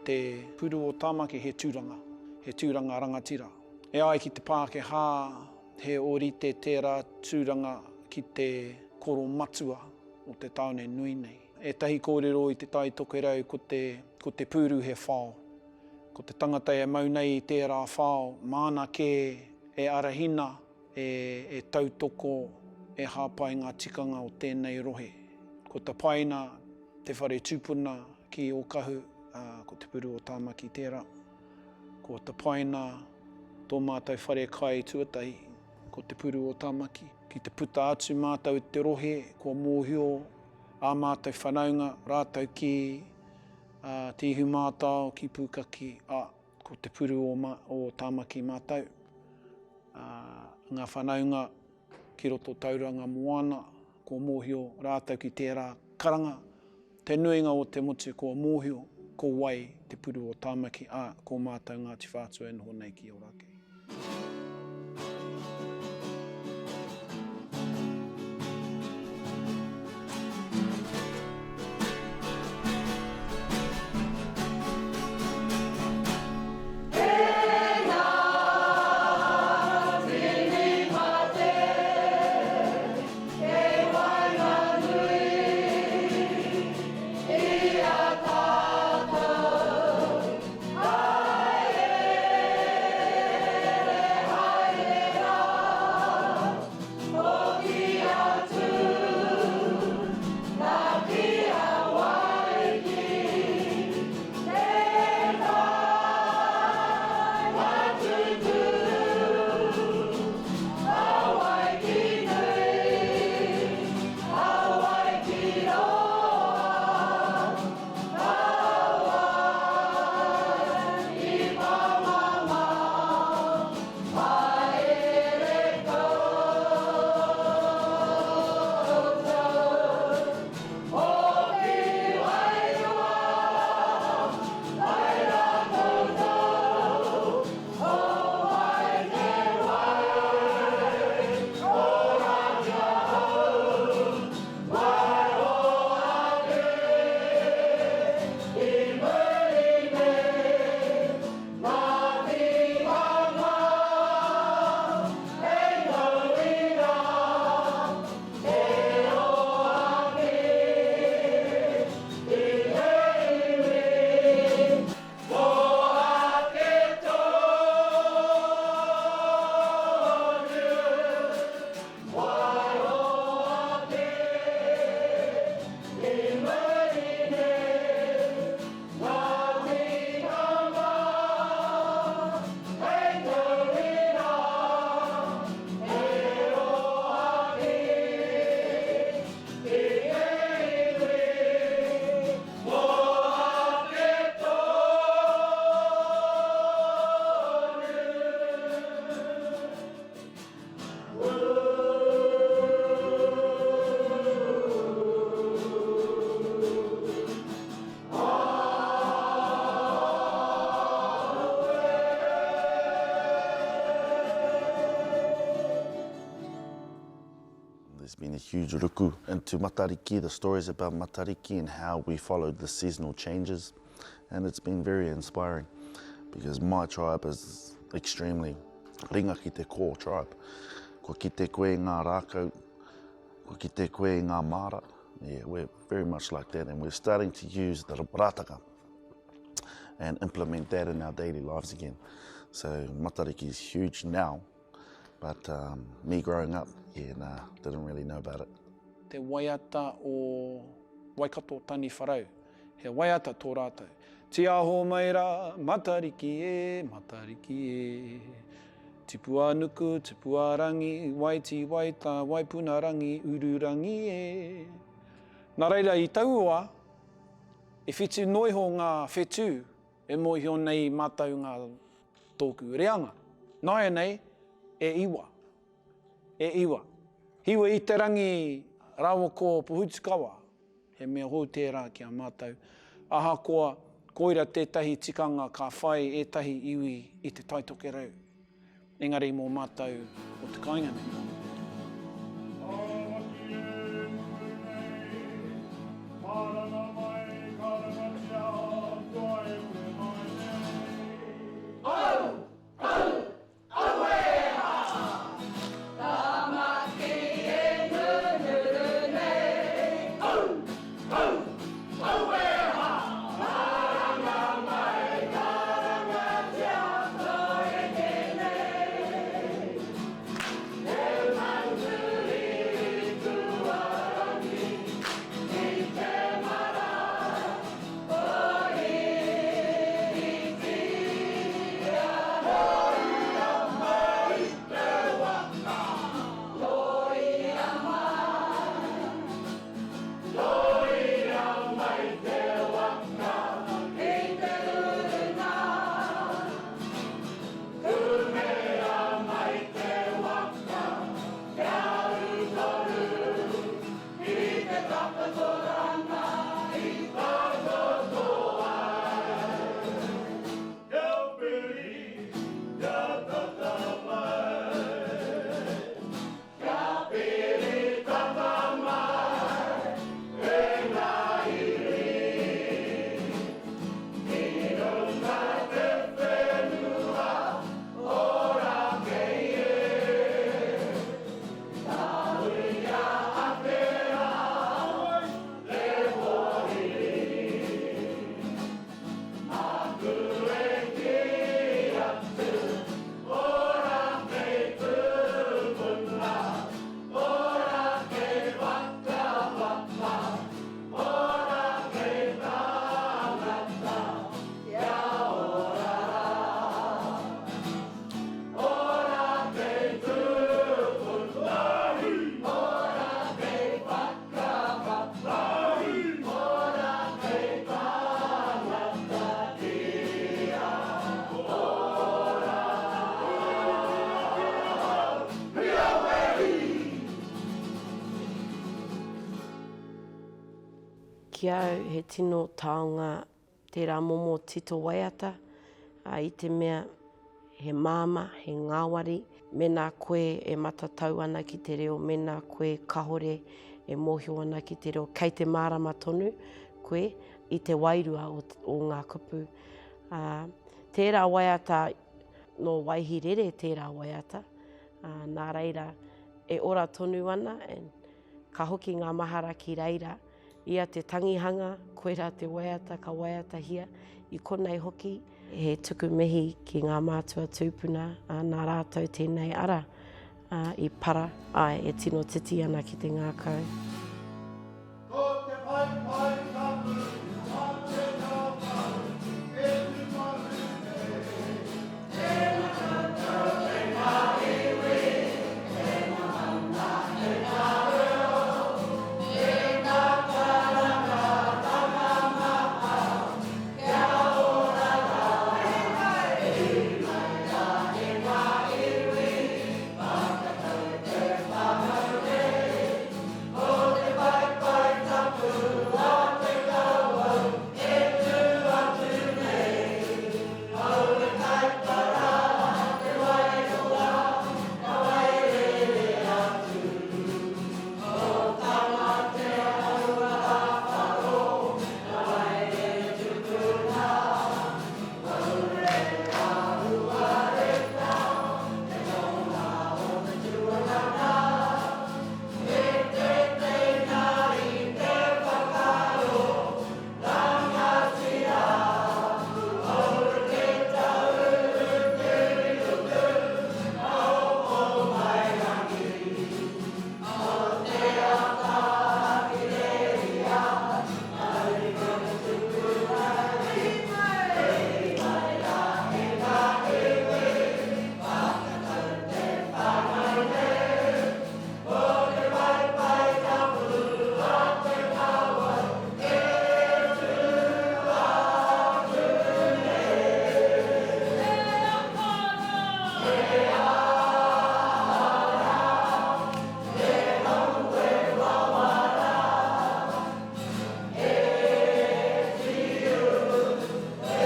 te Puru o Tāmaki he tūranga, he tūranga rangatira. E ai ki te Pākehā, he ōrite tērā tūranga ki te koromatua o te tāone nui nei. Ētahi kōrero i Te Tai Tokerau ko te, ko te pūru he whao. Ko te tangata e mau nei i tērā whao, māna kē e arahina, e, e tautoko, e hāpai ngā tikanga o tēnei rohe. Ko tapaina te whare tupuna ki Ōkahu, ā, ko Te Puru o Tāmaki tērā. Kua tapaina tō mātou whare kai tuatahi, ko Te Puru o Tāmaki. Ki te puta atu mātou i te rohe, kua mōhio ā mātou whanaunga, rātou ki Te Ihumātao, ki Pūkaki, ā, ko Te Puru o Tāmaki mātou. Ngā whanaunga ki roto Tauranga Moana, kua mōhio rātou ki tērā karanga, te nuinga o te motu kua mōhio ko wai Te Puru o Tāmaki, ā, ko mātou Ngāti Whātua e noho nei ki Ōrākei. There's been a huge ruku into Matariki, the stories about Matariki and how we followed the seasonal changes. And it's been very inspiring because my tribe is extremely ringa ki te kō tribe. Kua kite koe i ngā rākau, kua kite koe i ngā māra. Yeah, we're very much like that and we're starting to use the rātaka and implement that in our daily lives again. So Matariki is huge now, but um, me growing up, yeah, nah, didn't really know about it. Te waiata o Waikato Taniwharau. He waiata tō rātou. Tiaho mai rā, Matariki e, Matariki e. Tipu a nuku, tipu a rangi, waiti, waita, waipuna rangi, ururangi e. Nā reira, i taua wā, e whitu noa iho ngā whetū e mōhio nei mātou ngā tōku reanga. Nāianei, e iwa. E iwa. Hiwa i te rangi rāua ko Pohutukawa. He mea hou tērā ki a mātou. Ahakoa, koira tētahi tikanga ka whai ētahi iwi i Te Tai Tokerau, engari mō mātou o te kāinga nei. Tāmaki e nui nei, karanga mai, karangatia, kua eke mai. Ki a au, he tino taonga tērā momo tito waiata, ā, i te mea he māmā, he ngāwari, mēnā koe e matatau ana ki te reo, mēnā koe kahore e mōhio ana ki te reo, kei te mārama tonu koe i te wairua o, o ngā kupu. Ā, tērā waiata, nō Waihirere tērā waiata, ā, nā reira, e ora tonu ana, and ka hoki ngā mahara ki reira. Ia te tangihanga, koirā te waiata ka waiatahia. I konei hoki, he tuku mihi ki ngā mātua tūpuna, ā, nā rātou tēnei ara, ā, i para, āe, e tino titi ana ki te ngākau. Ko te paepae tapu a te ngākau e tumaru nei. Tēnā koutou e ngā iwi, e ngā maunga, e ngā reo, e ngā karangatanga maha, kia ora rā. Huri mai rā e ngā iwi, whakatau te whānau nei. Ko te paepae tapu a te kawau e tū atu nei. Hau e kaipara te wairoa, ka wairere atu. Ko Tamatea aua rāwharo, ka wairere tupuna. Maure ahuareka, te ronga o te tuakana. Me te teina i te whakaaro rangatira, Aue te tau te ruku, ka oho mai rangi. Aotea ka hireria, mauri tonu tupu ai. Huri mai rā e ngā iwi, whakatau te whānau nei. Ko te paepae tapu a te kawau e tū atu nei. E aha rā! E aha rā! Te hau e wawa rā. E tiu te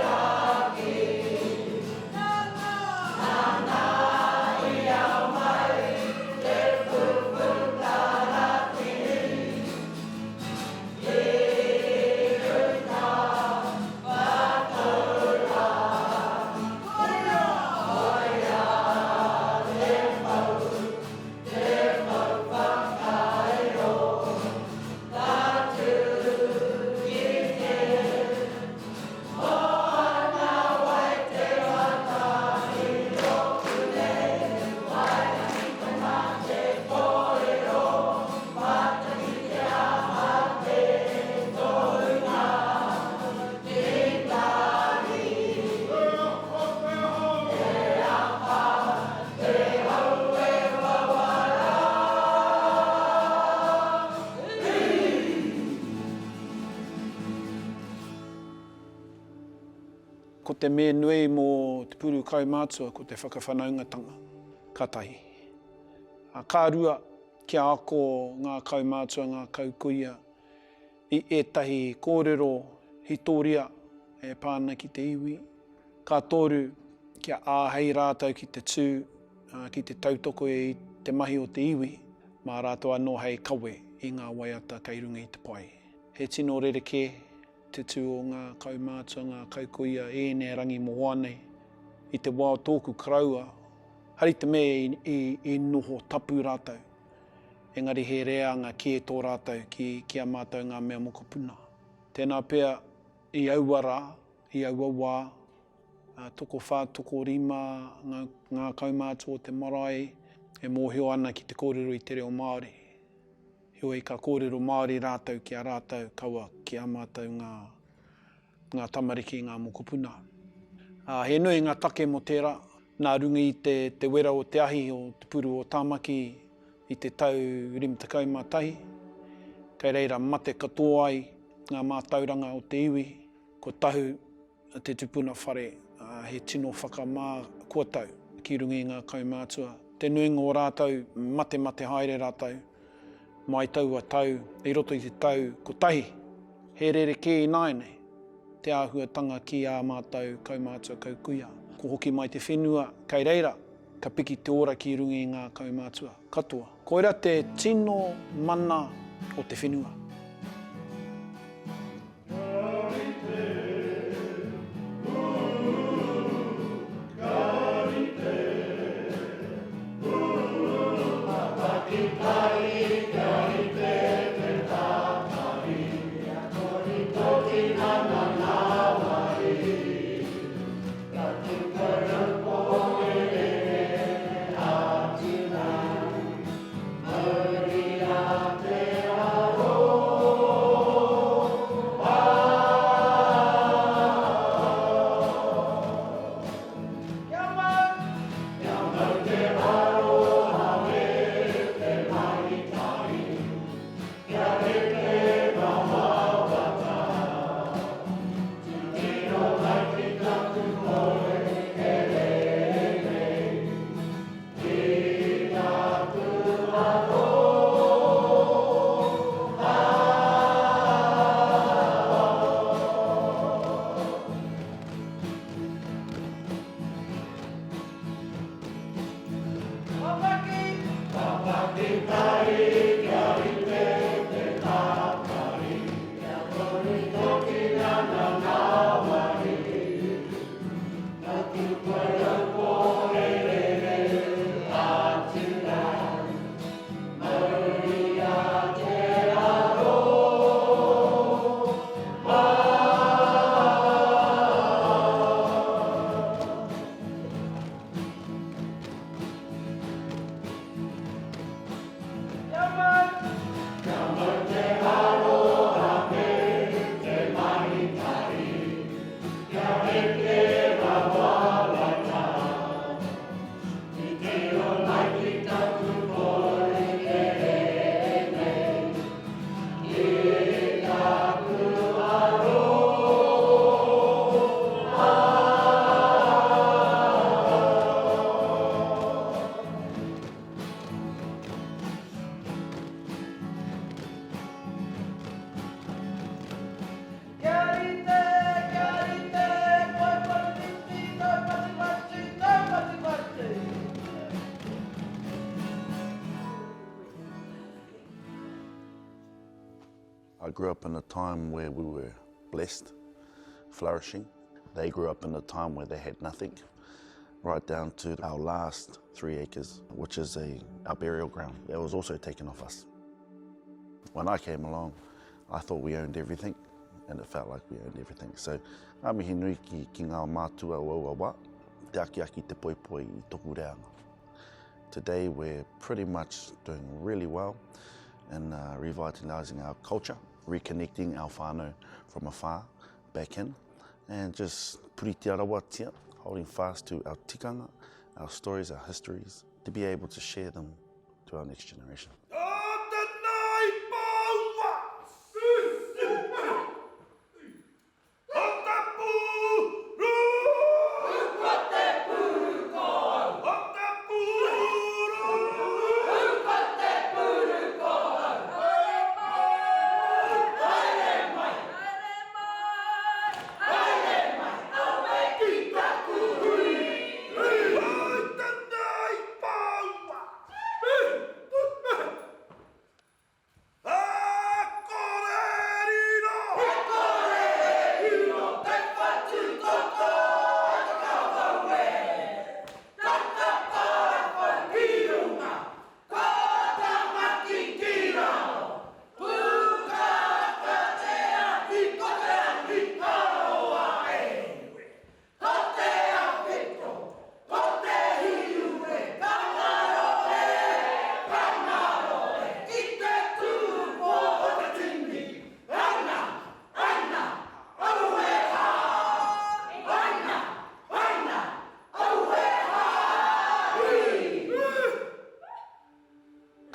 rangi. Nana! Nana i ao mai te kupu taratini. I uta whakaura. Koia! Koia te pou, te pou whakairo. Ka tū ki te moana wai te mata i roku nei. Wairangi ko mate kōrero, whakaritea a te tohunga Titari. Te apa te hau e wawa rā. Ko te mea nui mō te puru kaumātua ko te whakawhanaungatanga, ka tahi. Ka rua, kia ako ngā kaumātua, ngā kaukuia i ētahi kōrero hītōria e pā ana ki te iwi. Ka toru, kia āhei rātou ki te tū, ki te tautoko i te mahi o te iwi, mā rātou anō hei kawe i ngā waiata kei runga i te pae. He tino rerekē te tū o ngā kaumātua, ngā kaikuia i ēnei rangi mohoa nei. I te wā o tōku koroua, hari te mea i noho tapu rātou, engari he reanga kē tō rātou ki a mātou ngā mea mokopuna. Tēnā pea i aua rā, i aua wā, tokowhā, tokorima ngā kaumātua o te marae e mōhio ana ki te kōrero i te reo Māori. Heoi, ka kōrero Māori rātou ki a rātou, kaua ki a mātou ngā, ngā tamariki, ngā mokopuna. Ā, he nui ngā take mō tērā, nā runga i te, te wera o te ahi o Te Puru o Tāmaki i te tau 51, kei reira mate katoa ai ngā mātauranga o te iwi, ko Tahu te tupuna whare, ā, he tino whakamā kua tau ki runga i ngā kaumātua. Te nuinga o rātou, matemate haere rātou mai taua tau, i roto i te tau kotahi. He rerekē ināianei te āhuatanga ki ā mātou kaumātua kaukuia. Ko hoki mai te whenua kei reira, ka piki te ora ki runga i ngā kaumātua katoa. Koira te tino mana o te whenua. Kia rite, kia rite, koi paripiti, koi patiwhatu, koi patiwhatu. I grew up in a time where we were blessed, flourishing. They grew up in a time where they had nothing, right down to our last three acres, which is a, our burial ground that was also taken off us. When I came along, I thought we owned everything, and it felt like we owned everything. So, ngā mihi nui ki, ki ngā mātua o aua wā, te akiaki te poipoi i toku reanga. Today we're pretty much doing really well in uh, revitalising our culture, reconnecting our whānau from afar back in, and just puritia rawatia, holding fast to our tikanga, our stories, our histories, to be able to share them to our next generation.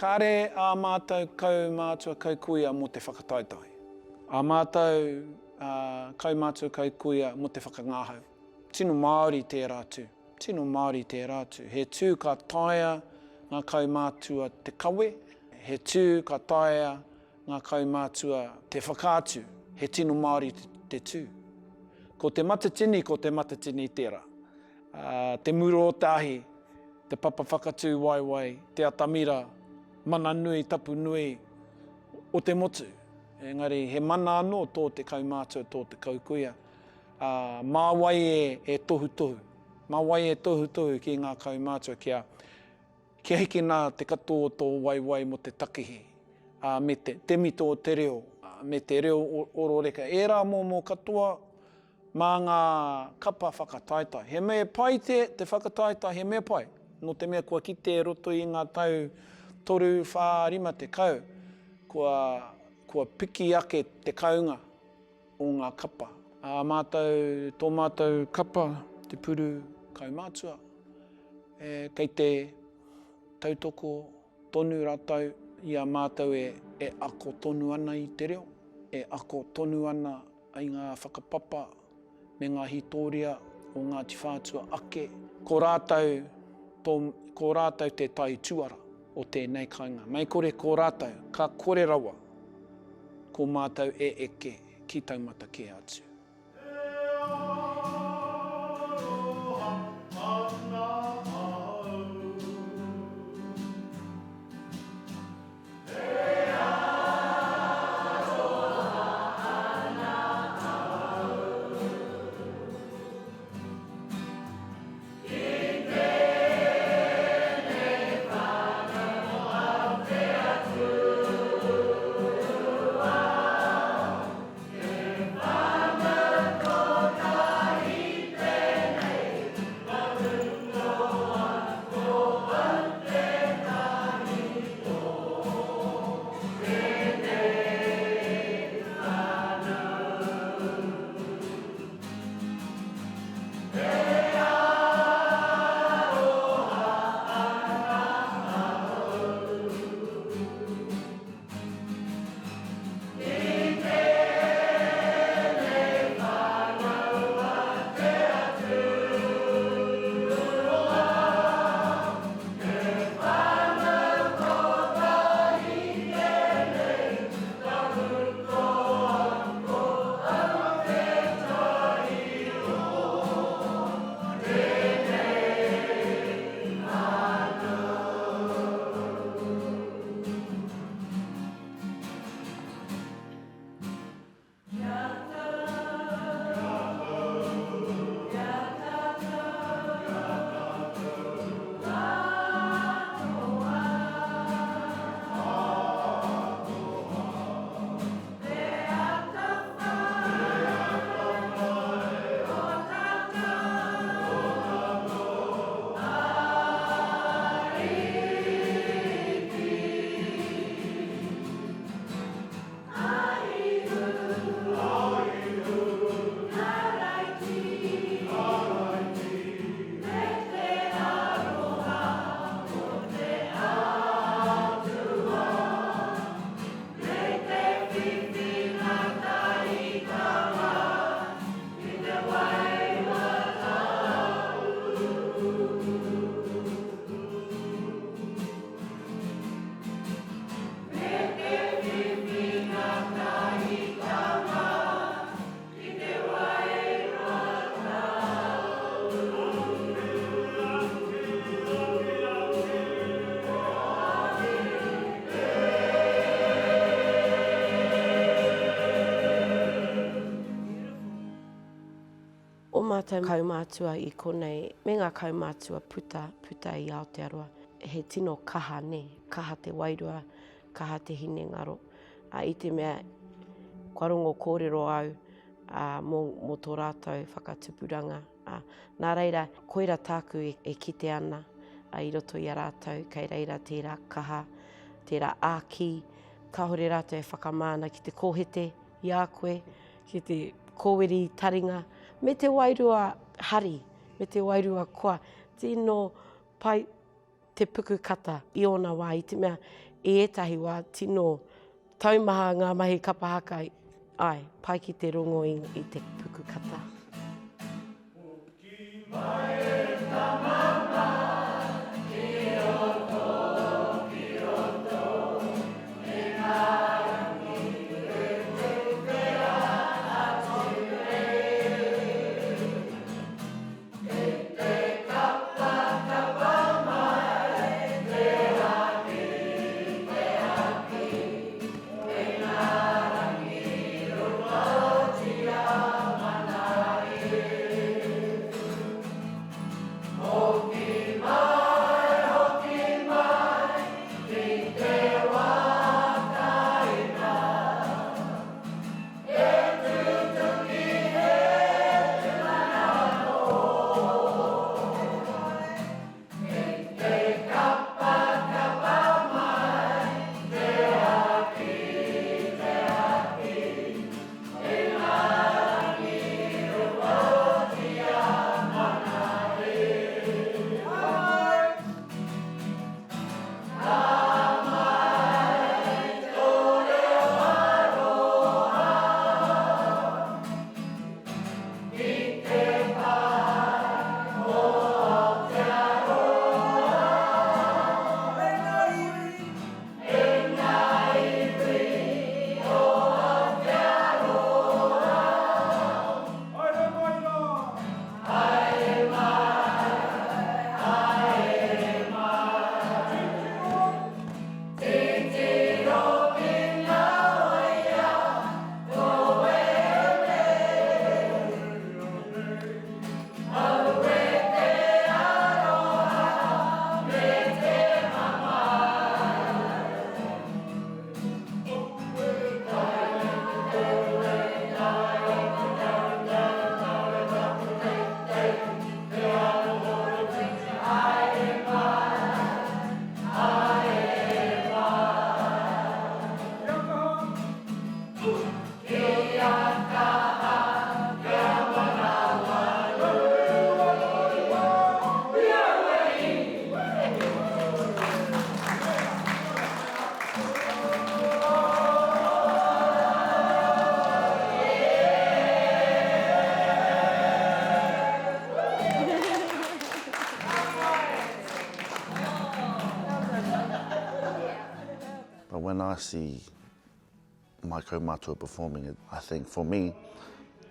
Kāre ā mātou kaumātua kaukuia mō te whakataetae. Ā mātou kaumātua kaukuia mō te whakangahau. Tino Māori tērā tū. Tino Māori tērā tū. He tū ka taea ngā kaumātua te kawe, he tū ka taea ngā kaumātua te whakaatu. He tino Māori te tū. Ko Te Matatini, ko Te Matatini tērā. Te mura o te ahi, te papa whakatū waewae, te atamira, mana nui, tapu nui o te motu. Engari he mana anō tō te kaumātua, tō te kaukuia. Ā, mā wai e tohutohu? Mā wai e tohutohu ki ngā kaumātua kia, kia hikina te katoa o tō waewae mō te takihi, ā, me te, te mito o te reo, me te reo ororeka. Ērā momo katoa mā ngā kapa whakataetae. He mea pai te, te whakataetae, he mea pai. Nō te mea kua kite e roto i ngā tau toru, whā, 50, kua, kua piki ake te kounga o ngā kapa. Ā mātou, tō mātou kapa, Te Puru Kaumātua, e, kei te tautoko tonu rātou i a mātou e, e ako tonu ana i te reo, e ako tonu ana i ngā whakapapa me ngā hītōria o Ngāti Whātua ake. Ko rātou, tō, ko rātou te tai tuara o tēnei kāinga. Mei kore ko rātou, ka kore rawa ko mātou e eke ki taumata kē atu. E aroha ana au. E aroha ana au. I tēnei whānau a te Atua. He whānau kotahi tēnei, Takungoa ko au tētahi o tēnei whānau. E aroha ana au. I tēnei whānau a te Atua, He whānau kotahi tēnei, Taku toa ko au tētahi o tēnei whānau. Me te whiwhinga tahitanga ki te wairua tapu. Ō mātou kaumātua i konei, me ngā kaumātua puta, puta i Aotearoa, he tino kaha nē, kaha te wairua, kaha te hinengaro. Ā, i te mea, kua rongo kōrero au, ā, mō, mō tō rātou whakatupuranga, ā, nā reira, koira tāku e, e kite ana, ā, i roto i a rātou, kei reira tērā kaha, tērā āki, kāore rātou e whakamā ana ki te kōhete i a koe, ki te kōwiri taringa, me te wairua hari, me te wairua koa. Tino pai te puku kata i ōna wā, i te mea i ētahi wā tino taumaha ngā mahi kapa haka, āe, pai ki te rongo i, i te puku kata. Hoki mai e tama ma, ki roto, ki roto, i nga rangi e te te ai. When I see my kaumātua performing it, I think for me,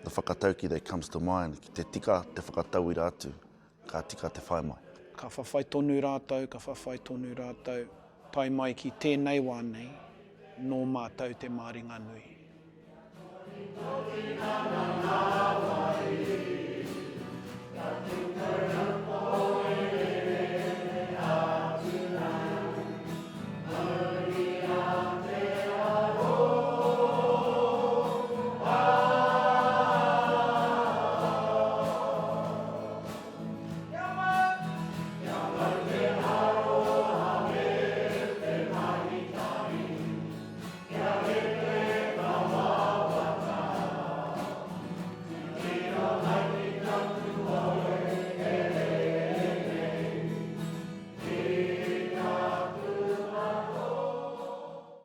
the whakatauki that comes to mind, ki te tika te whakatauira atu, ka tika te whai mai. Ka whawhai tonu rātou, ka whawhai tonu rātou, tae mai ki tēnei wā nei, nō mātou te māringanui.